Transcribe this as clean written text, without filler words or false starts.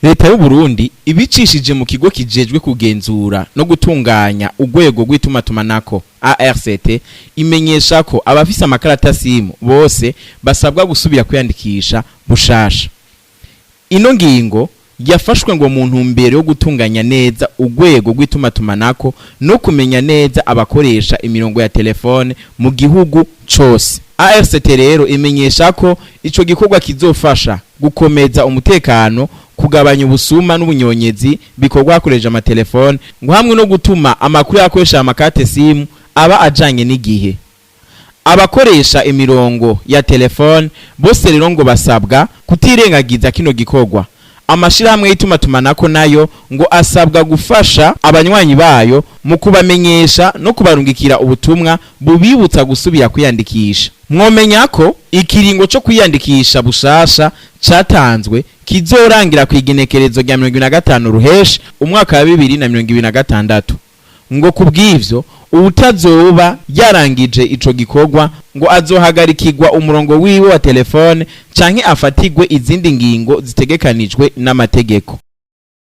Leta y'u Burundi ibicishije mu kigo kijejwe kugenzura no gutunganya urwego rw'itumatumanako ARCT imenyesha ko abafise amakarata simu bose basabwa gusubira kwiyandikisha bushasha. Ino ngingo yafashwe ngo mu ntumbero yo gutunganya neza urwego rw'itumatumanako no kumenya neza abakoresha imirongo ya telefone mu gihugu cose. ARCT rero imenyesha ko ico gikorwa kizofasha gukomeza umutekano, kugabanya ubusuma n'ubunyonyezi bikorwa hakoresheje amatelefone, ngo hamwe no gutuma amakuru y'abakoresha amakate simu aba ajanye n'igihe. Abakoresha imirongo ya telefone bose rero ngo basabwa kutirengagiza kino gikorwa. Amashirahamwe y'itumatumanako nayo ngo asabwa gufasha abanywanyi bayo mu kubamenyesha no kubarungikira ubutumwa bubibutsa gusubira kwiyandikisha. Mwomenya ko ikiringo co kwiyandikisha bushasha catanzwe kizorangira ku igenekerezo rya 25 ruheshi umwaka wa 2026. Ngo kubw'ivyo uwutazoba yarangije ico gikorwa ngo azohagarikirwa umurongo wiwe wa telefone canke afatirwe izindi ngingo zitegekanijwe n'amategeko.